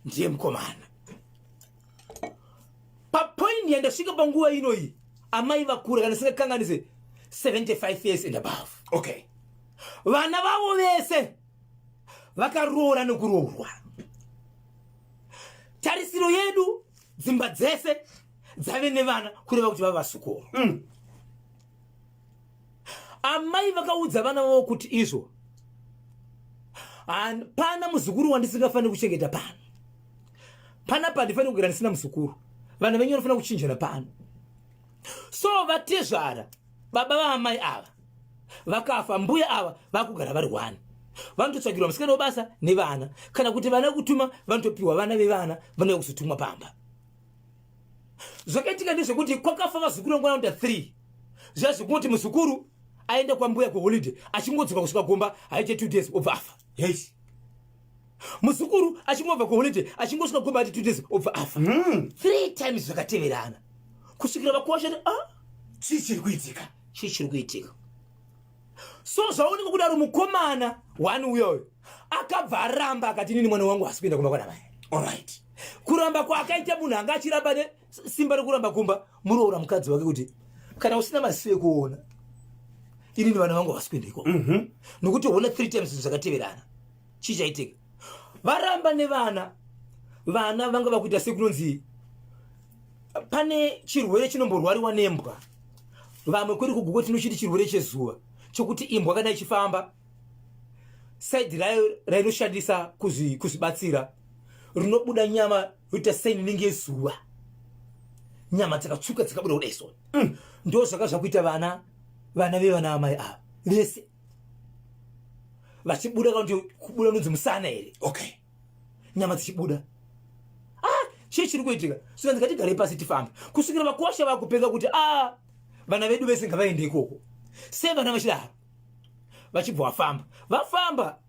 Ndiye mukomana. Papoint yandasvika panguva inoyi, amai vakura, kana singakanganise 75 years and above. Vana vavo vese vakaroora nekuroorwa. Tarisiro yedu, dzimba dzese dzave nevana, kureva kuti vava vasukuru. Amai vakaudza vana vavo kuti izvo pana muzukuru wandisingafaniri kuchengeta pano, panapa handifaniri kugara ndisina muzukuru. Vana venyu vanofanira kuchinjana pano. So vatezvara, baba vaamai ava vakafa, mbuya ava vakugara vari one. Vanototsvagirwa musikana webasa nevana, kana kuti vana kutuma, vanotopiwa vana vevana vanouya kuzotumwa pamba. Zvakaitika ndezvekuti kwakafa vazukuru vangu vanoita 3. Zviya zvekungoti muzukuru aende kwambuya kuholiday, achingodzoka kusvika kumba haite 2 days obva afa. Yes. Muzukuru achingobva kuholiday, achingosvika kumba ati 2 days obva afa. Three times zvakateverana kusvikira vakuwasha ti, ah, Chii chiri kuitika? Chii chiri kuitika? So zvaoneka kudaro, mukomana one uyoyo akabva aramba, akati, "Nini mwana wangu hasi kuenda kumba kwana mai." Kuramba kwaakaita, munhu anga achiramba nesimba rekuramba kumba, muroora mukadzi wake kuti, "Kana usina maziso ekuona, inini vana vangu havasi kuenda ikoko, nokuti hona three times zvinhu zvakateverana." Chii chaitika? Varamba nevana, vana vanga vakuita sekunonzi pane chirwere chinomborwariwa nembwa. Vamwe kweri kuGokwe tinochiti chirwere chezuva, chokuti imbwa kana ichifamba, side rayo rainoshandisa kuzvibatsira rinobuda nyama yoita saini inenge yezuva, nyama dzakatsvuka dzikabuda kudai. So ndo zvaka zvakuita vana vevana amai ava vese vachibuda, kana kuti kubuda unonzi musana here? Nyama dzichibuda. Ah, chii chiri kuitika? Saka ndikatigarei pasi tifambe kusvikira vakwasha vakupenga kuti, a, vana vedu vese ngavaende ikoko. Sei vana vachidaro? Vachibva vafamba, vafamba,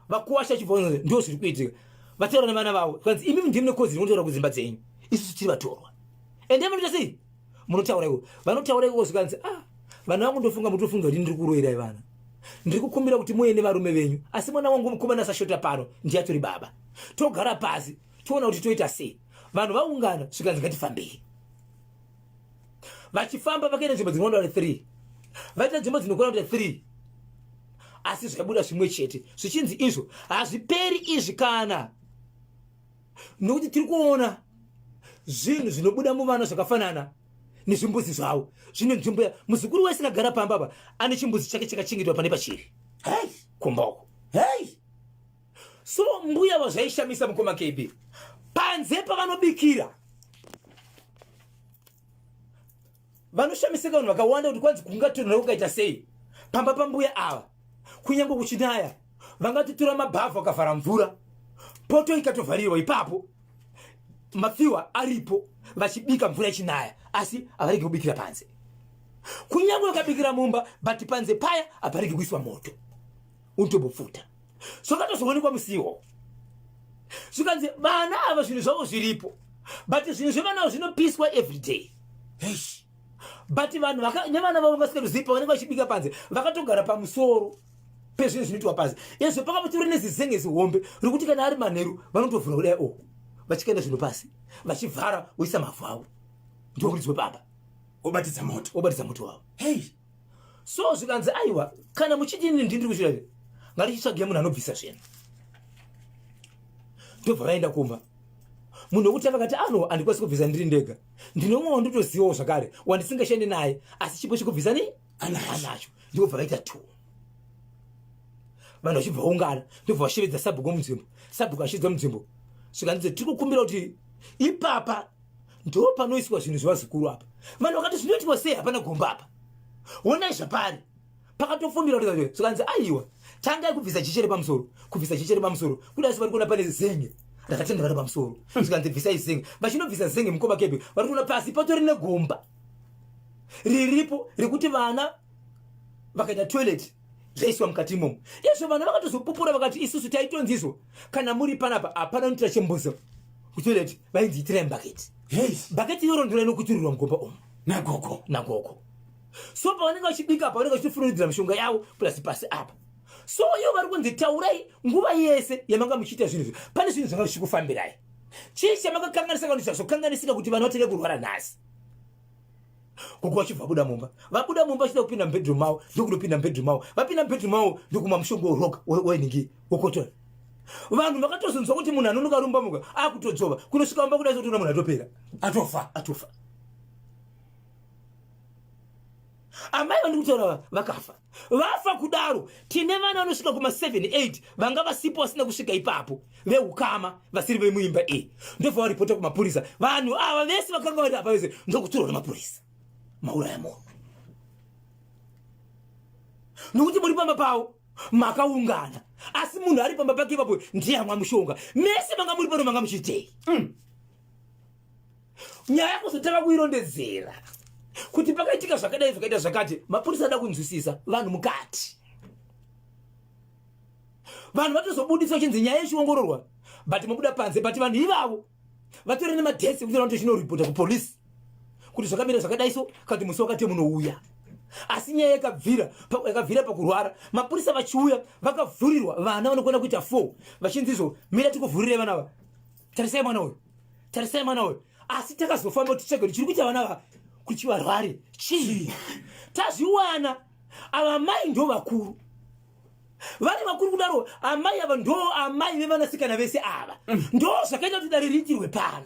vakuwasha chibva, ndo zviri kuitika. Vataura nevana vavo, kanzi, "Imi ndimi nekodzero inotaura kudzimba dzenyu, isusu tiri vatorwa. Ende munoita sei? Munotaura iko." Vanotaura ikoko, zvikanzi, "Ah, vana vangu, ndofunga mutofunga kuti ndiri kuroyirai vana. Ndiri kukumbira kuti muye nevarume venyu, asi mwana wangu mukomana asashota pano, ndiye atori baba. Togara pasi toona kuti toita sei." Vanhu vaungana, zvikanzi, "Ngatifambei." Vachifamba, vakaenda nzvimbo dzinokwana kuti 3, vaita nzvimbo dzinokwana kuti 3, asi zvaibuda zvimwe chete, zvichinzi izvo hazviperi izvi kana nokuti tiri kuona zvinhu zvinobuda muvana zvakafanana nezvimbuzi zvavo zvine nzvimbo. Muzukuru wese akagara pamba apa ane chimbuzi chake chakachengetwa pane pachiri kumba uko. So mbuya vazvaishamisa, mukoma KB, panze pavanobikira vanoshamisika vanhu vakawanda kuti kwanzi kungatonhora kukaita sei pamba pambuya ava. Kunyange kuchinaya, vangatotora mabhavhu akavhara mvura, poto ikatovharirwa ipapo, mafiwa aripo, vachibika mvura ichinaya, asi havaregi kubikira panze. Kunyange vakabikira mumba, but panze paya haparegi kuiswa moto unotombopfuta. Zvakatozoonekwa musiwo, zvikanzi vana ava zvinhu zvavo zviripo, but zvinhu zvevana avo zvinopiswa everyday. But vanhu nevana vavo vasingazivi, pavanenge vachibika panze, vakatogara pamusoro pezvinhu zvinoitwa panze izvo, pakapotori nezizenge zihombe rekuti kana ari manheru vanotovhura kudai o, vachikaenda zvinhu pasi, vachivhara, voisa mavhu avo, ndokuridzwe pamba. Wobatidza moto. Wobatidza moto wavo. So zvikanzi, "Aiwa, kana muchiti ini ndiri kuchira, ngatichitsvage munhu anobvisa zvinhu." Ndobva vaenda kumba. Munhu wekuti vakati, "Ano handikwanisi kubvisa ndiri ndega, ndine umwe wandotozivawo zvakare wandisingashandi naye, asi chipo chekubvisa nei Anacho." Anacho. Ndobva vaita two, vanhu vachibva vaungana, ndobva vashevedza sabhuku wemunzvimbo. Sabhuku ashevedza munzvimbo, zvikanzi, "Tiri kukumbira kuti ipapa ndo panoiswa zvinhu zvevazukuru apa." Vanhu vakati, "Zvinoitwa sei? Hapana gomba apa, honai zvapari pakatofumbira." Kuti zvikanzi, "Aiwa, tangai kubvisa jecha repamusoro." Kubvisa jecha repamusoro kudai, vari kuona pane zenge rakatendera pamusoro. Zvikanzi, "Bvisai zenge." Vachinobvisa zenge, mukoma Kebe, vari kuona pasi patori negomba riripo rekuti vana vakaita toilet zvaiswa mukati imomo. Izvo vana vakatozopupura, vakati, "Isusu taitonzi izvo kana muri panapa hapana unoitira chimbuzi kutoilet, vainzi itirai mubhaketi." Bhaketi iroro ndiro rinokuturirwa mugomba umu. Nagogo. Nagogo. So pavanenge vachibika, pavanenge vachitofurudzira mishonga yavo, plus pasi apa. So ivo vari kunzi taurai nguva yese yamanga muchiita zvinhu izvi, pane zvinhu zvanga zvichikufambirai. Chii chamakakanganisa kana zvazokanganisika kuti vana vatenge kurwara nhasi? Gogo vachibva vabuda mumba, vabuda mumba vachida kupinda mubedroom mavo, ndokutopinda mubedroom mavo, vapinda mubedroom mavo ndokumwa mushonga weroga weningi wokotora. Vanhu vakatozonzwa kuti munhu anonoka rumba muka akutodzova kunosvika mumba kudai sotoona munhu atopera, atofa, atofa. Amai vandiri kutaura vakafa, vafa kudaro tine vana vanosvika kuma 7 8 vanga vasipo vasina kusvika ipapo, veukama vasiri vemuimba iyi, ndobva varipota kumapurisa. Vanhu ava vese vakanga vari apa vese ndokutorwa nemapurisa, mauraya munhu nokuti muri pamba pavo makaungana, asi munhu ari pamba pake ipapo ndiye amwa mushonga. Mese manga muri pano manga muchiitei? Nyaya kuzotanga kuirondedzera kuti pakaitika zvakadai zvakaita zvakati, mapurisa ada kunzwisisa vanhu mukati, vanhu vatozobudiswa chinzi nyaya ichiongororwa, but mobuda panze, but vanhu ivavo vatori nemadhesi ekuti vanoti chinoripota kupolisi kuti zvakamira zvakadai so, kana kuti musi wakati munouya. Asi nyaya yakabvira pakurwara, mapurisa vachiuya vakavhurirwa vana vanokwana kuita 4, vachinzi izvo mira tikuvhurirei vana ava, tarisai mwana uyu, tarisai mwana uyu. Asi takazofamba kuti titsvage kuti chiri kuita vana ava kuti varware chii. Tazviwana, ava mai ndo vakuru, vari vakuru kudaro amai ava ndo amai vevanasikana vese ava. Ndo zvakaita kuti dare riitirwe pano,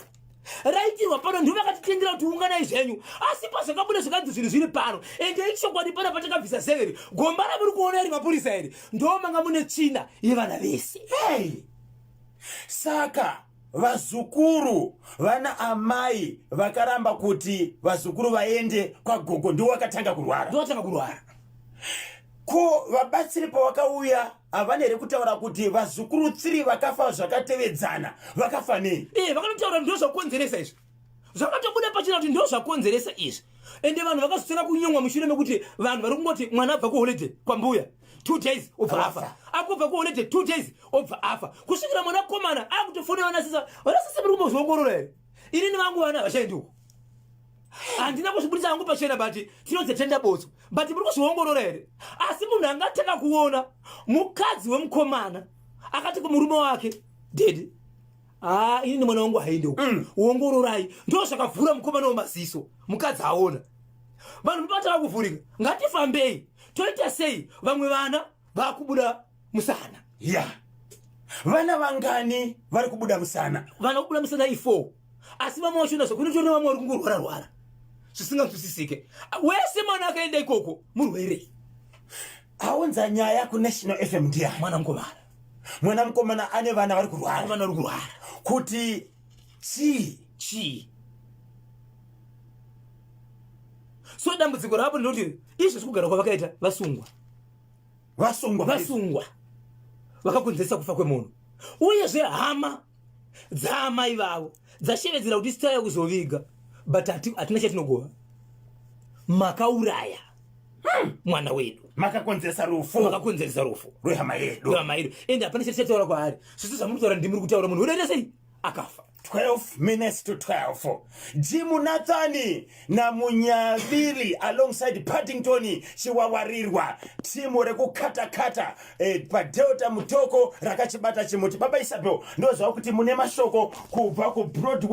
raitirwa pano, ndo vakatitendera kuti unganai zvenyu. Asi pazvakabuda zvakanzi zvinhu zviri pano, ende ichokwadi, pana patakabvisa zeveri gomba ramuri kuona iri, mapurisa iri ndo manga mune tsvina yevana vese. Hey! Saka vazukuru vana amai vakaramba kuti vazukuru vaende kwagogo ndiwo vakatanga kurwara? Ndo vatanga kurwara. Ko vabatsiri pavakauya havana here kutaura kuti vazukuru 3 vakafa zvakatevedzana vakafa nei? E, vakatotaura ndo zvakonzeresa izvi, zvakatobuda pachena kuti ndo zvakonzeresa izvi. Ende vanhu vakazotanga kunyongwa mushure mekuti vanhu vari kungoti mwana abva kuholiday kwambuya 2 days obva afa, akubva kuholiday 2 days obva afa, kusvikira mwanakomana akutofonera vanasisa, vanasisa muri kumbozviongorora here? Inini vangu vana havachaendi uko, handina kuzvibudisa hangu pachena, but tinonzi tenda botso, but muri kuzviongorora here? Asi munhu angatanga kuona mukadzi wemukomana akati kumurume wake, daddy, haa, inini mwana wangu haendi uko, uongororai. Ndo zvakavhura mukomana wemaziso, mukadzi aona vanhu vatanga kuvhurika, ngatifambei toita sei, vamwe vana vakubuda musana. Ya, vana vangani vari kubuda musana? Vana kubuda musana i4, asi vamwe vachona zvakunotori nevamwe vari kungorwara rwara zvisinganzwisisike. Wese mwana akaenda ikoko murwere. Aunza nyaya kuNational FM ndiani? Mwana mukomana. Mwana mukomana ane vana vari kurwara. Vana vari kurwara. Kuti chii? Chii? So dambudziko rapo ndinoti izvezvi kugara kwavakaita vasungwa. Vasungwa. Vasungwa vakakonzeresa kufa kwemunhu. Uyezve hama dzaamai vavo dzashevedzera kuti sitaya kuzoviga, but hatina chatinogova, makauraya mwana wedu. Makakonzeresa rufu. Makakonzeresa rufu rwehama yedu. Rwehama yedu, ende hapana chatichataura kwaari. Zvese zvamuri kutaura ndimuri kutaura, munhu unoita sei akafa? 12 minutes to 12, Jimu Nathani naMunyaviri alongside Paddington Chiwawarirwa, timu rekukatakata paDelta Mutoko rakachibata chimuti. Baba Isabel, ndoziva kuti mune mashoko kubva kuBroadway.